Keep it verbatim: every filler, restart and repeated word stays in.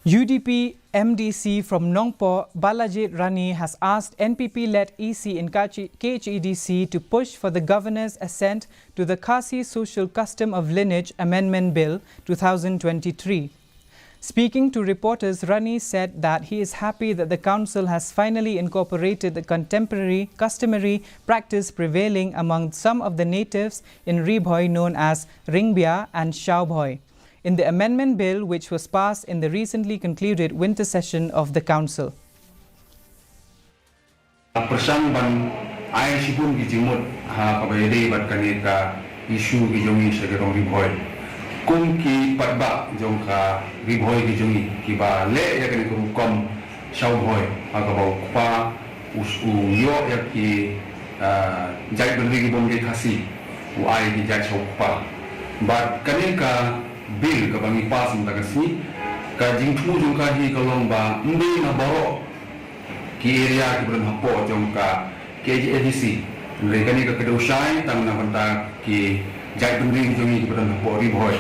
U D P M D C from Nongpoh, Balajied Rani, has asked N P P-led E C in K H A D C to push for the governor's assent to the Khasi Social Custom of Lineage Amendment Bill two thousand twenty-three. Speaking to reporters, Rani said that he is happy that the council has finally incorporated the contemporary customary practice prevailing among some of the natives in Ri Bhoi known as Ringbia and Shaobhoi in the amendment bill which was passed in the recently concluded winter session of the council. Pyrshang ban ai shibun ki jingmut ha kaba ïadei bad kane ka issue ki jong ngi sha ki rong Ri Bhoi. Kum ki paidbah jong ka Ri Bhoi ki jong ngi kiba leh ïa kane ka rukom Shaobhoi ha kaba u kpa u ïoh ïa ki jait bynriew ki bym dei Khasi, u ai ki jait sha u kpa. Bad kane ka bill kaba ngi pass mynta ka sngi, ka jingthmu jong ka hi ka long ba ym dei na baroh ki area kiba don hapoh jong ka K H A D C. Hynrei kane ka kdew shai tang na bynta ki jait bynriew jong ngi kiba don hapoh Ri Bhoi.